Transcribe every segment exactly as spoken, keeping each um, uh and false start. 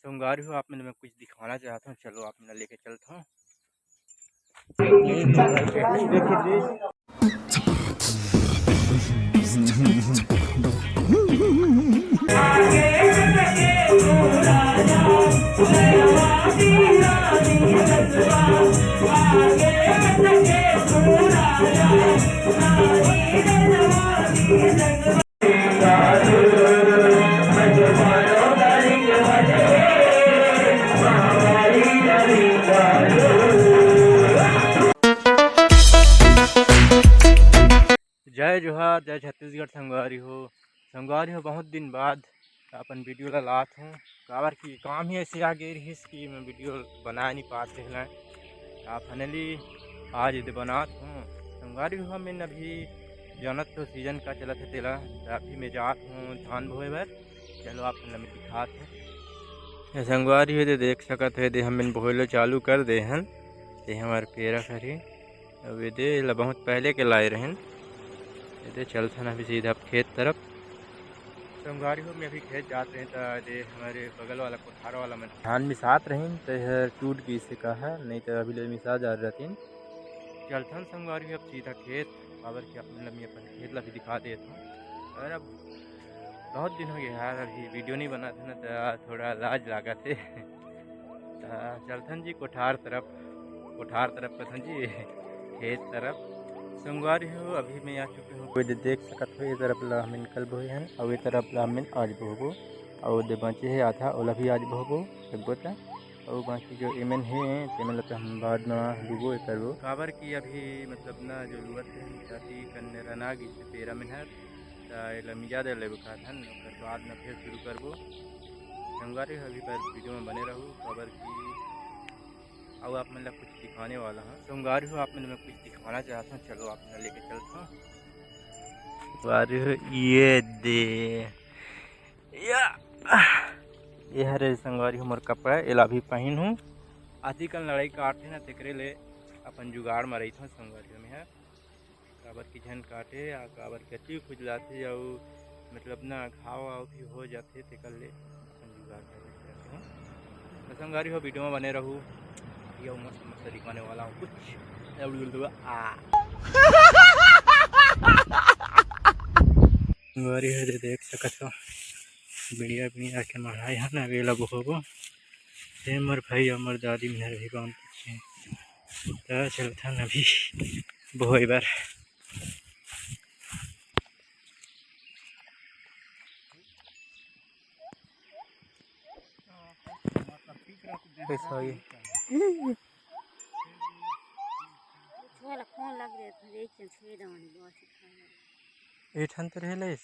संगवारी हो, आप मन ल मैं कुछ दिखाना चाहत हूँ, चलो आप मन ल लेके चलत हूँ। जय जोहार, जय छत्तीसगढ़ संगवारी हो। संगवारी हो, बहुत दिन बाद अपन वीडियो ला लात हूँ, काबर कि काम ही ऐसे आ गए रहिस कि मैं वीडियो बना नहीं पात रहिला। आप फाइनली आज एदे बनात हूँ। संगवारी हो, मैं अभी जानत हो सीजन का चलत है तेला, त अभी मैं जात हूँ धान बोए बर। चलो आप मन ल मैं दिखात हूँ। ये संगवारी हो, एदे देख सकत हो, एदे हमन बोए ला चालू कर दे हन। ये हमार पेरा खरी। अब एदे एला बहुत पहले के लाए रहेन। एदे चलथन अभी सीधा खेत तरफ। संगवारी हो, मैं अभी खेत जात रहें, त एदे हमारे बगल वाला कोठार वाला मन धान मिसात रहिन, त एहर टूट गइस हे कहा, नहीं त अभी ले मिसा जा रहतिन। चलथन संगवारी हो, अब सीधा खेत, काबर कि आप मन ल मैं अपन खेत ला भी दिखा देत हूँ। और अब बहुत दिन हो गया यार, अभी वीडियो नहीं बनात हे ना, त थोड़ा लाज लागत हे। त चलथन जी कोठार तरफ, कोठार तरफ कथन जी, खेत तरफ। संगवारी हो, अभी मैं आ चुके हूँ, कोई दे-, देख सकत हो, ये तरफ ला हमन कल बोहे हन, अउ ये तरफ ला हमन आज बोहबो, अउ दे बाँचे हे आधा, ओला भी आज बोहबो, एक गोटा। अउ बाकी जो एमन हे, तेमन ल तो हम बाद म लुबो, ये करबो। काबर कि अभी मतलब ना जो लुअत हे, जाति कन्ने रना गिस हे पेरा मेहनत, त एला मिजा दे लेबो कहत हन, ओकर बाद म फेर शुरू करबो। संगवारी हो, अभी पर वीडियो में बने रहू, काबर कि अउ आप मन ला कुछ दिखाने वाला हूँ। संगवारी हो, आप मन ल मैं कुछ दिखाना चाहत हूँ, चलो आप मन ल लेके चलत हूँ। संगवारी हो, ये दे। या, ये हरे संगवारी हो मोर कपड़ा, एला भी पहिन हूँ। आती कन लड़ाई काटथे ना, तेकरे ले अपन जुगाड़ म रहिथों संगवारी हो मेंहा। काबर कि झन काटे, आ काबर कि अति खुजलाथे, अउ मतलब ना घाव वाव भी हो जाथे, तेकर ले अपन जुगाड़ कर लेथे। तो संगवारी हो, वीडियो में बने रहू, ये मस्त मस्त दिखाने वाला हूँ कुछ। आ। संगवारी हो, दे देख सकत हो, बिड़िया बिड़िया के मढ़ाई है ना, वेला बोहबो। ते मोर भाई अउ मोर दादी मेहर भी बांध के, त चलथन अभी बोहे बर। कैसा ये? छोला फोन लग रहे थे, एक चीज छेद आने, बस खाना। ए ठन तो रहे लइस।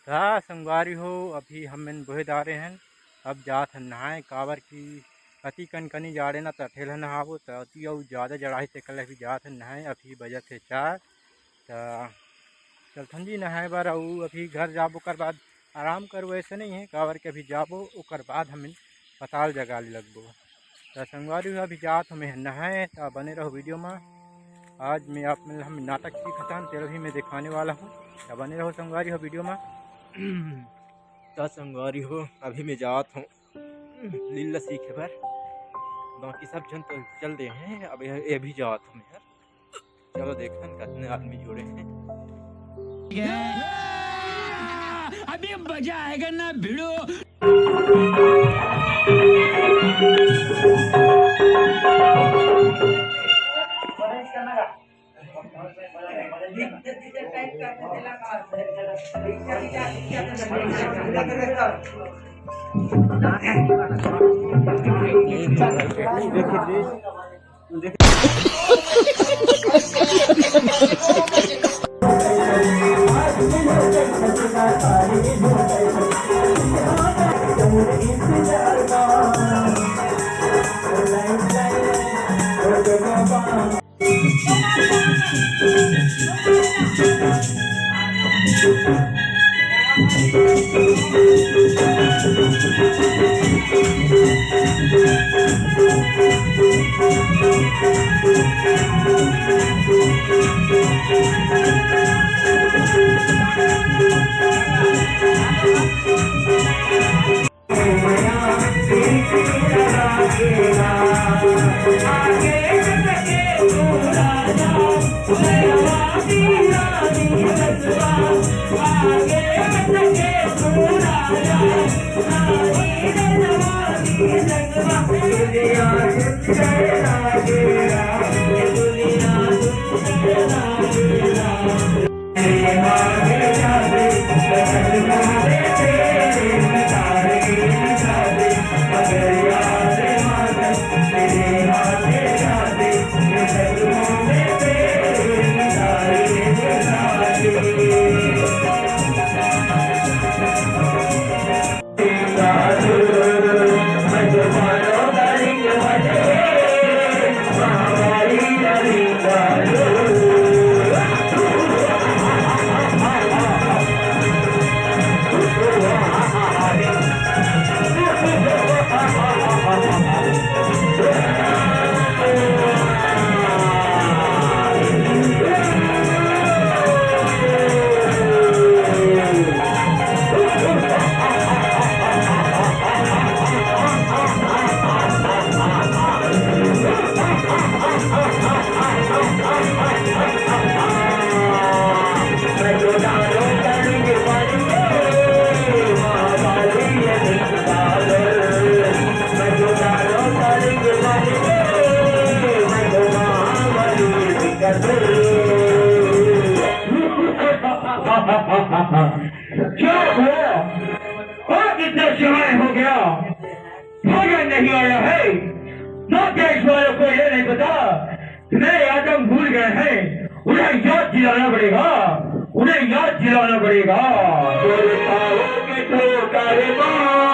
त संगवारी हो, अभी हमन बोहे डारे हन, अब जात हन नहाए, काबर कि अति कनकनी जाड़े ना, त ठेलहा नहाबो, त अति अउ जादा जड़ाही, तेकर ले अभी जात हन नहाए। अभी बजत हे चार, त चलथन जी नहाए बर, अउ अभी घर जाबो, ओकर बाद आराम करबो, ऐसे नहीं है, काबर कि अभी जाबो, ओकर बाद हमन पताल जगाए लगबो। त संगवारी हो, अभी जात हूँ मैं नहाए, त बने रहो वीडियो में। आज मैं आप मन ल हम नाटक सीखत हन, तेला भी मैं दिखाने वाला हूँ, त बने रहो संगवारी हो वीडियो में। त संगवारी हो, अभी मैं जात हूँ लीला सीखे बर, बाकी सब झन तो चल दे हैं, अब ये, ये भी जात हूँ मैं। चलो देखथन कितने आदमी जुड़े हैं। अभी मजा आएगा ना भिड़ो। क्या हुआ? और कितना समय हो गया, भोजन नहीं आया है। ना देश वालों को ये नहीं पता कि मेरे आदम भूल गए हैं, उन्हें याद दिलाना पड़ेगा, उन्हें याद दिलाना पड़ेगा। बोलता हो कि तो कारे माँ।